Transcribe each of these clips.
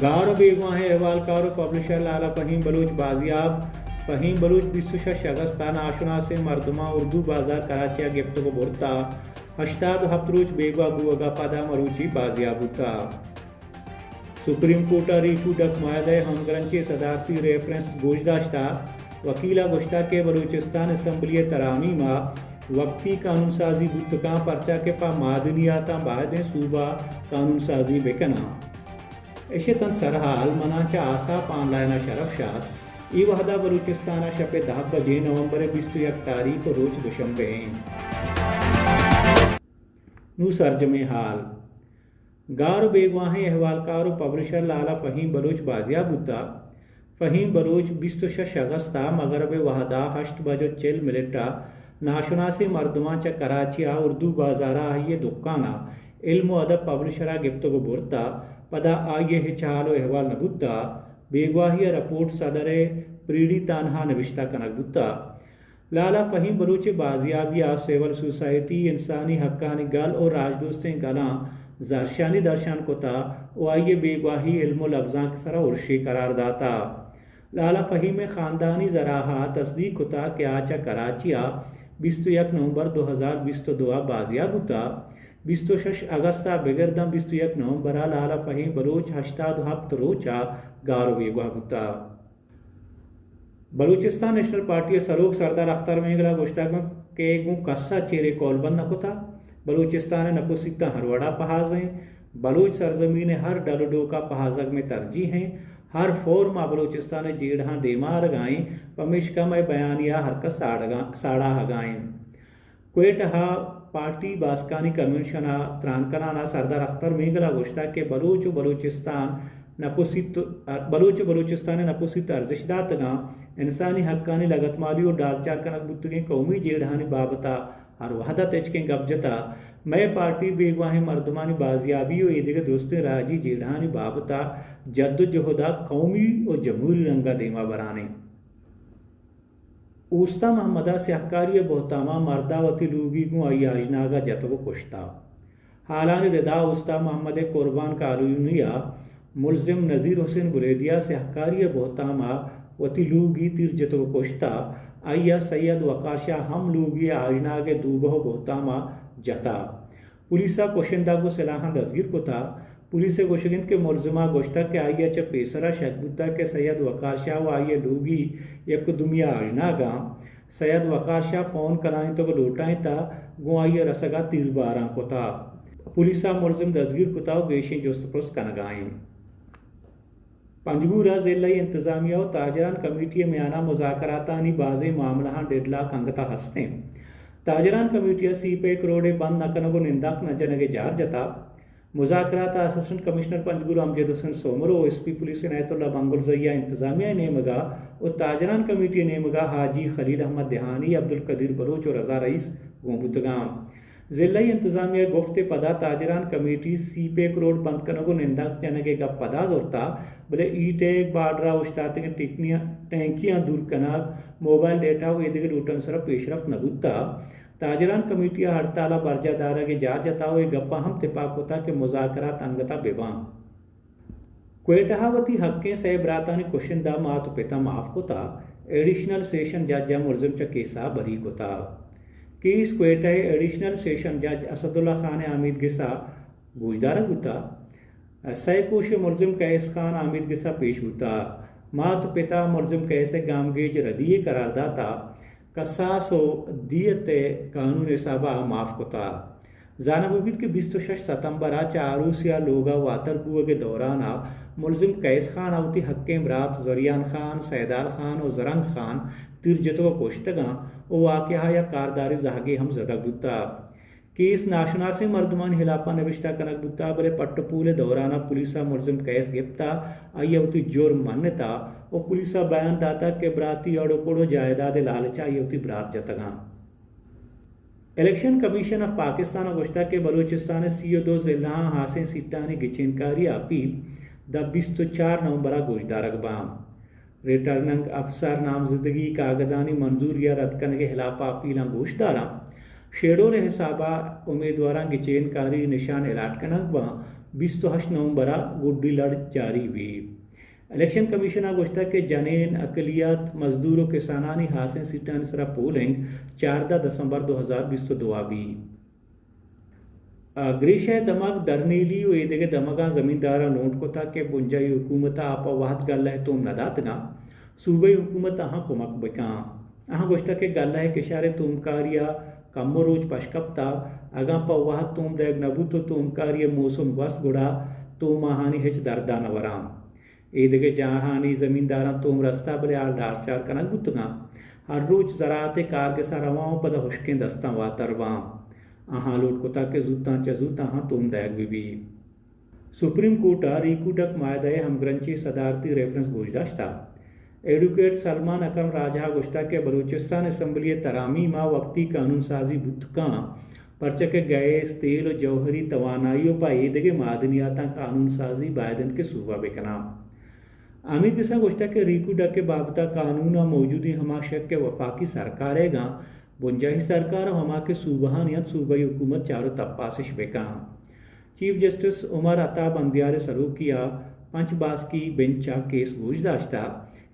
گار ءُ بیگواھیں اھوالکار ءُ پبلشر لالا فھیم بلوچ بازیاب۔ فھیم بلوچ بیست ءُ شش اگست ءَ ناشناسیں مردماں اردو بازار کراچی ءَ گپتگ ءُ برت ءَ ھشتاد ءُ ھپت روچ بیگواہ بوگ ءَ پد ءَ مروچی بازیاب بوت ءَ۔ سپریم کورٹ ءَ ریکو ڈک معاھدہ ءِ ھمگرنچیں صدارتی ریفرنس گوش داشت ءَ وکیل ءَ گوشت ءَ کہ بلوچستان اسمبلی ءِ ترامیم ءَ وقتی قانون سازی بوت کنت، پرچا کہ پہ معدنیاتاں بائدیں صوبہ قانون سازی بہ کناں۔ اش اتنت سرھال، مناں چہ آساپ آن لائن ءَ شرپ شات۔ اے وھد ءَ بلوچستان ءَ شپ ءِ دہ بجے، نومبر ءِ بیست ءُ یک تاریخ ءُ روچ دوشنبے ایں۔ نوں سرجمیں ھال۔ گار ءُ بیگواھیں اھوالکار ءُ پبلشر لالا فھیم بلوچ بازیاب بوت ءَ۔ فھیم بلوچ بیست ءُ شش اگست ءَ مگرب ءِ وھد ءَ ھشت بج ءُ چل منٹ ءَ ناشناسیں مردماں چہ کراچی ءَ اردو بازار ءَ آئی ءِ دکان ءَ علم ءُ ادب پبلشر ءَ گپتگ ءُ برت ءَ پدا آئی ءِ ھچ ھال ءُ اھوال نہ بوت ءَ بیگواھی ءِ رپورٹ صدر ءِ پریڑی تھانہ ءَ نبشتہ کنگ بوت ءَ۔ لالا فھیم بلوچ ءِ بازیابی ءَ سول سوسائٹی، انسانی حقانی گل ءُ راجدوستیں گلاں زھرشانی درشان کت ءَ ءُ آئی ءِ بیگواھی علم ءُ لبزانک ءِ سر ءَ ارشے قرار دات ءَ۔ لالا فھیم ءِ خاندانی زراہ ءَ تصدیق کت ءَ کہ آ چہ کراچی ءَ بیست ءُ یک نومبر دو ھزار بیست ءُ دو ءَ بازیاب بوت ءَ بیست ءُ شش اگست ءَ بگر داں بیست ءُ یک نومبر ءَ لالا فھیم بلوچ ھشتاد ءُ ھپت روچ ءَ گار ءُ بیگواہ بوت ءَ۔ بلوچستان نیشنل پارٹی ءِ سروک سردار اختر مینگل ءَ گوشتگ کہ گوں کس ءَ چیرے کولبند نہ کتگ۔ بلوچستان ءِ نپسیتاں ھر وڑ ءَ پھاز ایں۔ بلوچ سرزمین ءِ ھر ڈل ءُ ڈوک ءَ پھازگ مئے ترجیح ایں۔ ھر فورم ءَ بلوچستان ءِ جیڑھاں دیما آرگ ءَ ایں، پمیشکا مئے بیانیہ ءَ ھر کس ساڑگ ءَ، ساڑاھگ ءَ ایں۔ کوئٹہ ءَ پارٹی باسکانی کنونشن ءَ تران کنان ءَ سردار اختر مینگل ءَ گوشتگ کہ بلوچ ءُ بلوچستان نپسیت، بلوچ ءُ بلوچستان ءِ نپسیت ارزشت داتگاں، انسانی حقانی لگتمالی ءُ ڈالچار کنگ بوتگیں قومی جیڑھانی بابت ءَ ھر وھد ءَ تچکیں گپ جت ءَ مئے پارٹی بیگواھیں مردمانی بازیابی ءُ ایدگہ درستیں راجی جیڑھانی بابت ءَ جد ءُ جھد ءَ قومی ءُ جمھوری رنگ ءَ دیما بران ایں۔ اوستا محمد ءَ سیاھکاری ءِ بھتام ءَ مرد ءَ وتی لوگی گوں آئی ءِ آژناگ ءَ جتگ ءُ کشت ءَ۔ ھالانی رد ءَ اوستا محمد ءِ قربان کالونی ءِ ملزم نذیر حسین بلیدی ءَ سیاھکاری ءِ بھتام ءَ وتی لوگی تیر جتگ ءُ کشت ءَ۔ آئی ءَ سید وقار شاہ ھم لوگی ءِ آژناگ ءِ دوبہ ءُ بھتام ءَ جت ءَ۔ پولیس ءَ کشندہ گوں سلاھاں دزگیر کت ءَ۔ پولیس ءِ گوشگ اِنت کہ ملزم ءَ گوشتگ کہ آئی ءَ چہ پیسر ءَ شک بوتگ کہ سید وقار شاہ ءُ آئی ءِ لوگی یک دومی ءِ آژناگ اَنت۔ سید وقار شاہ فون کنائینتگ ءُ لوٹائینت ءَ گوں آئی ءِ رسگ ءَ تیرباراں کت ءَ۔ پولیس ءَ ملزم دزگیر کت ءَ ءُ گیشیں جست ءُ پرس کنگ ءَ اِنت۔ پنجگور ءَ ضلعی انتظامیہ ءُ تاجران کمیٹی ءِ میان ءَ مذاکراتانی بازیں معاملہاں ڈیڈ لاک انگت ءَ ھست اِنت۔ تاجران کمیٹی ءَ سی پیک روڈ ءِ بند نہ کنگ ءُ نندانک نہ جنگ ءِ جار جت ءَ۔ مذاکرات ءَ اسسٹنٹ کمشنر پنجگور امجد حسین سومر ءُ ایس پی پولیس عنایت اللہ بنگلزئی ءَ انتظامیہ ءِ نیمگ ءَ ءُ تاجران کمیٹی ءِ نیمگ ءَ حاجی خلیل احمد دھیانی، عبدالقدیر بلوچ ءُ رضا رئیس گون بوتگ اَنت۔ ضلعی انتظامیہ ءِ گپت ءِ پدا تاجران کمیٹی سی پیک روڈ بند کنگ ءُ نندانک جنگ ءِ گپ پدا زرت ءَ، بلے ای ٹیگ بارڈر ءَ اوشتاتگیں ٹیکنی-، ٹینکیاں دور کنگ، موبائل ڈیٹا ءُ ایدگہ لوٹانی سر ءَ پیشرفت نہ بوت ءَ۔ تاجران کمیٹی ءَ ہڑتال ءَ برجاہ دارگ ءِ جار جتا ءُ اے گپاں ہم تپاک کتا کہ مذاکرات انگت ءَ بہ باں۔ کوئٹہ ءَ وتی حقیں سئے براتانی کشندہ مات ءُ پت ءَ معاف کتا، ایڈیشنل سیشن جج ءَ ملزم چہ کیس ءَ بری کتا۔ کیس کوئٹہ ءِ ایڈیشنل سیشن جج اسداللہ خان ءِ آمیدگس ءَ گوشدارگ بوتا۔ سئے کوش ءِ ملزم قیس خان آمیدگس ءَ پیش بوتا۔ مات ءُ پت ءَ ملزم قیس ءِ گامگیج ردی ءِ قرار داتا۔ کساس ءُ دیت ءِ قانون ءِ حساب ءَ معاف کتا۔ زانگ بہ بیت کہ بیست ءُ شش ستمبر ءَ چہ آروسی ءَ لوگ ءَ واتر بوگ ءِ دوران ءَ ملزم قیس خان ءَ وتی حقیں برات زریان خان، سیدال خان ءُ زرنگ خان تیر جتگ ءُ کشتگاں ءُ واقعہ ءَ یک کاردارے زہگے ہم زدگ بوتا۔ کیس ناشناسیں مردمانی ہلاپ ءَ نبشتہ کنگ بوتا، بلے پٹ ءُ پول ءِ دوران ءَ پولیس ءَ ملزم قیس گپتا، آئی ءَ وتی جرم منتا ءُ پولیس ءَ بیان داتا کہ براتی اڑ ءُ پڑ ءُ جائیداد ءِ لالچ ءَ آئی ءَ وتی برات جتگاں۔ الیکشن کمیشن آف پاکستان ءَ گوشتگ کہ بلوچستان ءِ سی ءُ دو ضلعاں ہاسیں سیٹانی گچینکاری ءِ اپیل داں بیست ءُ چار نومبر ءَ گوشدارگ باں۔ ریٹرننگ افسر نامزدگی کاگدانی منظوری ءِ رد کنگ ءِ ہلاپ ءَ اپیلاں گوشداراں۔ شیڈول ءِ حساب ءَ امیدواراں گچین کاری نشان الاٹ کنگ باں، بیست ءُ ہشت نومبر ءَ گڈی لڑ جاری بی۔ الیکشن کمیشن ءَ گوشتگ کہ جنین، اقلیت، مزدور ءُ کسانانی ہاسیں سیٹانی سرا پولنگ چاردہ دسمبر دو ہزار بیست ءُ دو ءَ بی۔ ءَ گریشہ ءِ دمگ درنیلی ءُ اے دگہ دمگاں زمینداراں لونڈ کتگ کہ بنجاہی حکومت ءَ پہ وھد گلہ ءِ توم نہ داتگاں، صوبائی حکومت آہاں کمک بکاں۔ آہاں گوشتگ کہ گلہ ءِ کشار ءِ تومکاری ءَ کمو روچ پش کپتگ، اگاں پہ وھد توم دئیگ نہ بوت ءُ تومکاری ءِ موسم گوست گڑا توم آہانی ہچ درد ءَ نہ وراں۔ اے دگہ جاہانی زمینداراں توم رستہ بلے آ لارچار کنگ بوتگاں۔ ہر روچ زراعت ءِ کارگس ءَ رواں ءُ پدا ہشکیں دستاں واتر باں۔ آہاں لوٹ کتگ کہ زوتاں چہ زوت آہاں توم دئیگ بہ بی۔ سپریم کورٹ ءَ ریکو ڈک معاہدہ ءِ ہمگرنچیں صدارتی ریفرنس گوشداشتہ۔ ایڈوکیٹ سلمان اکرم راجہ ءَ گوشتگ کہ بلوچستان اسمبلی ءِ ترامیم ءَ وقتی قانون سازی بوت کاں، پرچا کہ گیس، تیل ءُ جوہری توانائی ءُ پہ اے دگہ معدنیاتاں قانون سازی باید انت کہ صوبہ بکناں۔ حمید گس ءَ گوشتگ کہ ریکو ڈک ءِ بابت ءَ قانون ءَ موجودیں ہما شک کہ وفاقی سرکار ئیگاں، بنجاہی سرکار ءُ ہما کہ صوبہانی انت، صوبائی حکومت چار ءُ تپاس اش بکاں۔ چیف جسٹس عمر عطا بندیال ءِ سروکی ءَ پنچ باسکی بنچ ءَ کیس گوش داشتہ۔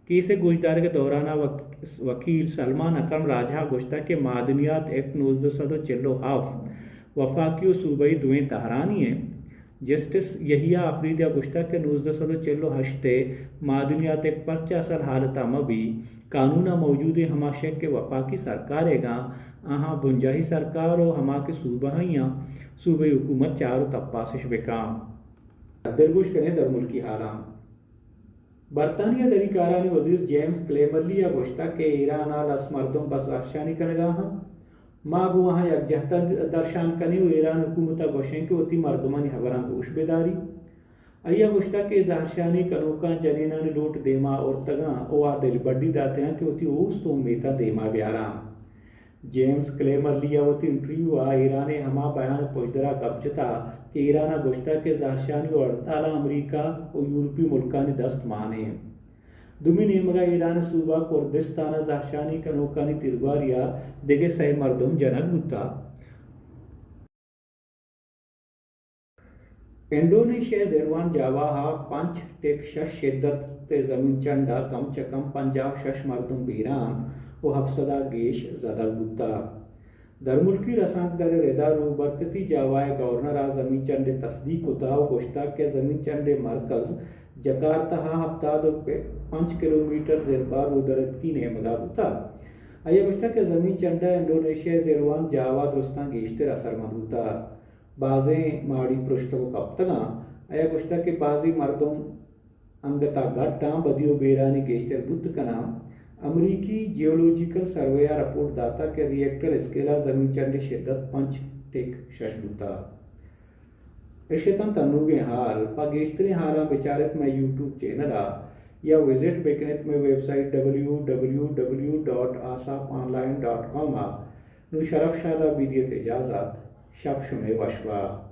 کیس ءِ گوشدارگ ءِ دوران ءَ وک-، وکیل سلمان اکرم راجہ ءَ گوشتگ کہ معدنیات ایکٹ نوزدہ سد ءُ چل ءُ ہفت وفاقی ءُ صوبائی دوئیں تہرانی انت۔ جسٹس یحییٰ آفریدی ءَ گوشتگ کہ نوزدہ سد ءُ چل ءُ ہشت ءِ معدنیات ایکٹ پرچا اصل حالت ءَ مہ بی، قانون ءَ موجودیں ہما شک کہ وفاقی سرکار ئیگاں، آہاں بنجاہی سرکار ءُ ہما کہ صوبہ آں، صوبائی حکومت چار ءُ تپاس اش بکاں۔ دلگوش کنیں درملکی حالاں۔ برطانیہ دری کارانی وزیر جیمز کلیمرلی ءَ گوشتگ کہ ایران ءَ لس مردم بس زہرشانی کنگ ءَ آں۔ ما گوں آہاں یکجہتہ درشان کنیں ءُ ایران حکومت ءَ گوشیں کہ وتی مردمانی ہبراں گوش بداری۔ آئی ءَ گوشتگ کہ زہرشانی کنوکاں جنینانی لوٹ دیما آورتگاں ءُ آ دلبڈی داتگاں کہ وتی اوست ءُ امیتاں دیما بیاراں۔ جیمز کلیمرلی ءَ وتی انٹرویو ءَ ایران ءِ ہما بیان ءِ پژدر ءَ گپ جتگ کہ ایران ءَ گوشتگ کہ زہرشانی ءُ ہڑتالاں امریکہ ءُ یورپی ملکانی دست مان انت۔ دومی نیمگ ءَ ایران ءِ صوبہ کردستان ءَ زہرشانی کنوکانی تیرگواری ءَ دگہ سئے مردم جنگ بوتگ۔ انڈونیشیا ءِ زیروان جاوا ءَ پنچ ٹک شش شدت ءِ زمین چنڈ ءَ کم چہ کم پنجاہ ءُ شش مردم بیران ءُ ہپت سد ءَ گیش زدگ بوتگ۔ درملکی رسانکدر ءِ رد ءَ روبرکتی جاوا ءِ گورنر ءَ زمین چنڈ ءِ تصدیق کتگ ءُ گوشتگ کہ زمین چنڈ ءِ مرکز جکارتہ ءَ ہپتاد ءُ پنچ کلومیٹر زربار رودرتکی نیمگ ءَ بوتگ۔ آئی ءَ گوشتگ کہ زمین چنڈ ءَ انڈونیشیا ءِ زیروان جاوا درستاں گیشتر اثرمند بوتگ۔ بازیں ماڑی پرشتگ ءُ کپتگ اَنت۔ آئی ءَ گوشتگ کہ بازیں مردم انگت ءَ گٹ اَنت، بدی ءُ بیرانی گیشتر بوت کن اَنت۔ امریکی جیولوجیکل سروے ءَ رپورٹ داتگ کہ ری ایکٹر اسکیل ءَ زمین چنڈ ءِ شدت پنچ ٹک شش بوتگ۔ اش اتنت انوگیں ہال۔ پہ گیشتریں ہالاں بچار ات مئے یوٹیوب چینل ءَ یا وزٹ بکن ات مئے website W W W dot asap online dot com ءَ۔ نوں شرف شاد ءَ بدیت اجازت۔ شپ شمئے وش بات۔